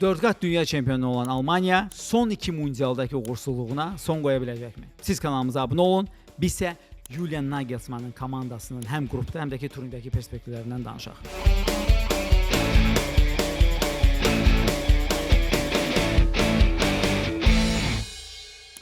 Dörd qat dünya çempionu olan Almaniya son iki mundialdakı uğursuzluğuna son qoya biləcəkmi? Siz kanalımıza abunə olun. Biz isə Julian Nagelsmannın komandasının həm qrupda, həm də ki turnirdəki perspektivlərindən danışaq.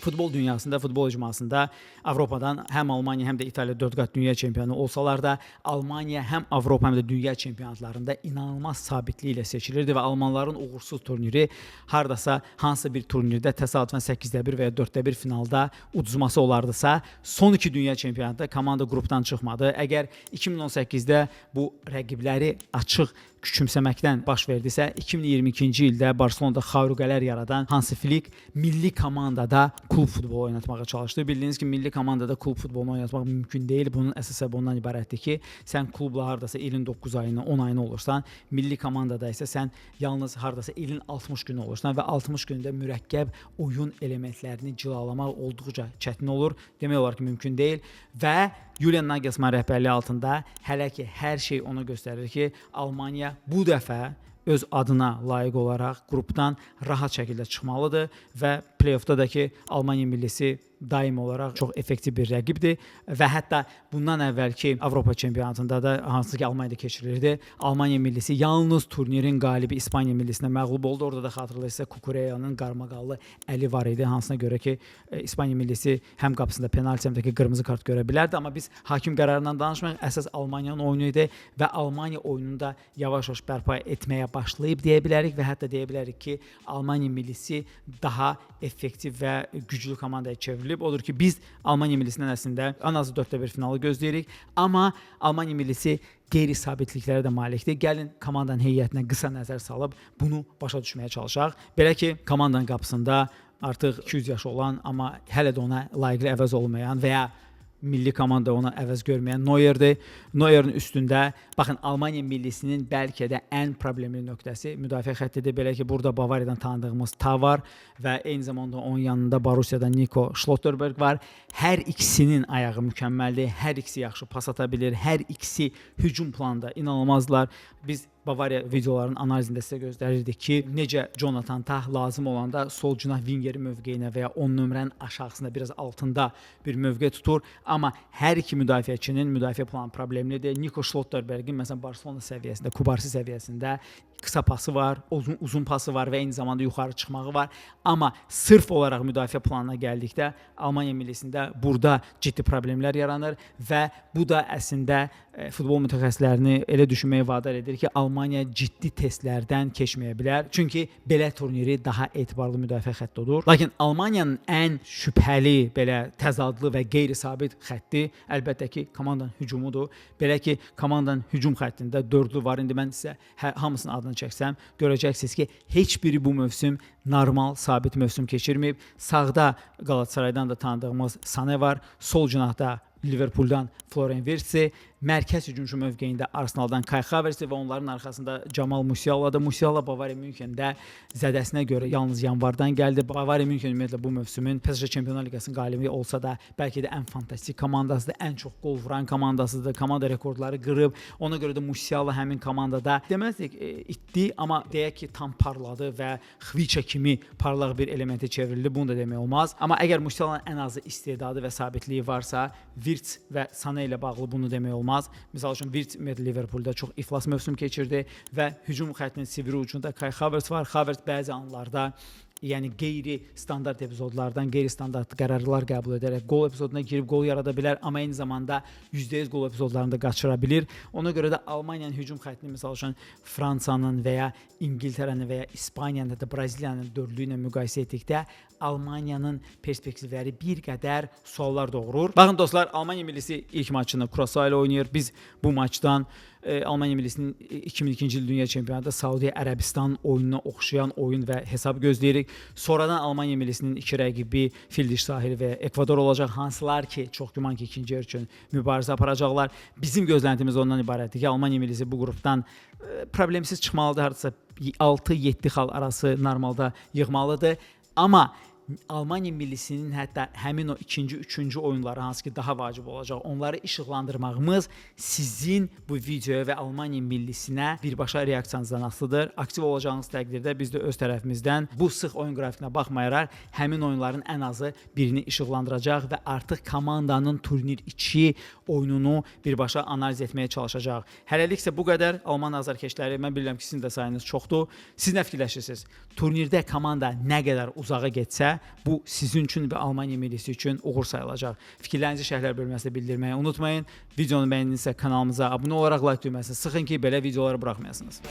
Futbol dünyasında, futbol icmasında Avropadan həm Almaniya, həm də İtaliya 4 qat dünya çempionu olsalar da, Almaniya həm Avropa, həm də dünya çempionatlarında inanılmaz sabitliklə seçilirdi və almanların uğursuz turniri hardasa hansısa bir turnirdə təsadüfən 8-də 1 və ya 4-də 1 finalda uduzması olardısa, son iki dünya çempionatında komanda qrupdan çıxmadı. Əgər 2018-də bu rəqibləri açıq küçümsəməkdən baş verdisə, 2022-ci ildə Barselonada xarüqələr yaradan Hansi Flick milli komandada klub futbolu oynatmağa çalışdı. Bildiyiniz kimi milli komandada klub futbolunu oynatmaq mümkün deyil. Bunun əsas səbəbi ondan ibarətdir ki, sən klubla hardasa ilin 9 ayını, 10 ayını olursan, milli komandada isə sən yalnız hardasa ilin 60 günü olursan və 60 gündə mürəkkəb oyun elementlərini cilalamaq olduqca çətin olur. Demək olar ki, mümkün deyil və Julian Nagelsmann rəhbərliyi altında hələ ki hər şey ona göstərir ki, Almaniya bu dəfə öz adına layiq olaraq qrupdan rahat şəkildə çıxmalıdır və play-offda da ki Almaniya millisi daim olaraq çox effektiv bir rəqibdir və hətta bundan əvvəlki Avropa çempionatında da hansı ki Almaniyada keçirilirdi, Almaniya millisi yalnız turnirin qalibi İspaniya millisinə məğlub oldu. Orada da xatırlayırsınızsa Kukureyanın qarmaqallı əli var idi, hansına görə ki İspaniya millisi həm qapısında penalti, həm də ki qırmızı kart görə bilərdi, amma biz hakim qərarından danışmırıq. Əsas Almaniyanın oyunu idi və Almaniya oyununu da yavaş-yavaş bərpa etməyə başlayıb deyə bilərik və hətta deyə bilərik ki, Almaniya millisi daha effektiv və güclü komandaya çevrilib. Odur ki, biz Almaniya millisindən əslində ən azı 4-də 1 finalı gözləyirik, amma Almaniya millisi qeyri-sabitliklərə də malikdir. Gəlin komandanın heyətinə qısa nəzər salıb bunu başa düşməyə çalışaq. Belə ki, komandanın qapısında artıq 200 yaşı olan, amma hələ də ona layiqli əvəz olmayan və ya milli komanda ona əvəz görməyən Neuer'dir. Neuer'in üstündə, baxın, Almaniya millisinin bəlkə də ən problemli nöqtəsi müdafiə xəttidir. Belə ki, burada Bavariyadan tanıdığımız Ta var və eyni zamanda onun yanında Borussiyadan Nico Schlotterberg var. Hər ikisinin ayağı mükəmməldir. Hər ikisi yaxşı pas ata bilir. Hər ikisi hücum planında inanılmazlar. Biz Bavariya videolarının analizində sizə göstərirdik ki, necə Jonathan Tah lazım olanda sol cinah vingeri mövqeyinə və ya 10 nömrənin aşağısında, biraz altında bir mövqe tutur. Amma hər iki müdafiəçinin müdafiə planı problemlidir. Nico Schlotterbergin məsələn Barcelona səviyyəsində, Kubarsi səviyyəsində qısa pası var, uzun pası var və eyni zamanda yuxarı çıxmağı var. Amma sırf olaraq müdafiə planına gəldikdə Almaniya millisində burada ciddi problemlər yaranır və bu da əslində futbol mütəxəssislərini elə düşünməyə vadar edir ki, Almaniya ciddi testlərdən keçməyə bilər. Çünki belə turniri daha etibarlı müdafiə xətti odur. Lakin Almaniyanın ən şübhəli, belə təzadlı və qeyri-sabit xətti əlbəttə ki, komandanın hücumudur. Belə ki, komandanın hücum xəttində dördlü var. İndi mən sizə hamısının adını çəksəm, görəcəksiniz ki, heç biri bu mövsüm normal, sabit mövsüm keçirməyib. Sağda Qalatasaraydan da tanıdığımız Sane var. Sol cinahda Liverpool'dan Florian Wirtz, mərkəz hücumçu mövqeyində Arsenaldan Kai Havertz və onların arxasında Jamal Musiala'dır. Musiala Bavariya Münxendə zədəsinə görə yalnız yanvardan gəldi. Bavariya Münxen ümumiyyətlə bu mövsümün PSG Çempionlar Liqasının qalibi olsa da, bəlkə də ən fantastik komandasıdır, ən çox qol vuran komandasıdır. Komanda rekordları qırıb. Ona görə də Musiala həmin komandada deməzdik itdi, amma deyək ki, tam parladı və Xviça kimi parlaq bir elementə çevrildi. Bunu da demək olmaz. Amma əgər Musiala'nın ən azı istedadı və sabitliyi varsa, Wirtz və Sane ilə bağlı bunu demək olmaz. Misal üçün Wirtz ümumiyyətlə Liverpoolda çox iflas mövsüm keçirdi və hücum xəttinin sivri ucunda Kai Havertz var. Havertz bəzi anlarda, yəni qeyri-standart epizodlardan qeyri-standart qərarlar qəbul edərək qol epizoduna girib qol yarada bilər, amma eyni zamanda %100 qol epizodlarını da qaçıra bilir. Ona görə də Almaniyanın hücum xəttini misal üçün Fransanın və ya İngiltərənin və ya İspaniyanın, hətta Braziliyanın dördlüyü ilə müqayisə etdikdə Almaniyanın perspektivləri bir qədər suallar doğurur. Baxın dostlar, Almaniya millisi ilk maçını Kurasao ilə oynayır. Biz bu maçdan Almaniya millisinin 2002-ci il dünya çempionatında Saudiya Ərəbistan oyununa oxşayan oyun və hesab gözləyirik. Sonradan Almaniya millisinin iki rəqibi Fildiş sahili və Ekvador olacaq, hansılar ki, çox güman ki, ikinci yer üçün mübarizə aparacaqlar. Bizim gözləntimiz ondan ibarətdir ki, Almaniya millisi bu qrupdan problemsiz çıxmalıdır, hardasa 6-7 xal arası normalda yığmalıdır. Amma Almaniya millisinin hətta həmin o ikinci, üçüncü oyunları, hansı ki daha vacib olacaq, onları işıqlandırmağımız sizin bu videoya və Almaniya millisinə birbaşa reaksiyanızdan asılıdır. Aktiv olacağınız təqdirdə biz də öz tərəfimizdən bu sıx oyun qrafikinə baxmayaraq həmin oyunların ən azı birini işıqlandıracaq və artıq komandanın turnir içi oyununu birbaşa analiz etməyə çalışacaq. Hələlik isə bu qədər. Alman azarkeşləri, mən bilirəm ki, sizin də sayınız çoxdur. Siz nə fikirləşirsiniz? Turnirdə komanda nə qədər uzağa getsə, bu sizin üçün və Almaniya millisi üçün uğur sayılacaq. Fikirlərinizi şərhlər bölməsində bildirməyi unutmayın. Videonu bəyəndinizsə kanalımıza abunə olaraq like düyməsini sıxın ki, belə videoları buraxmayasınız.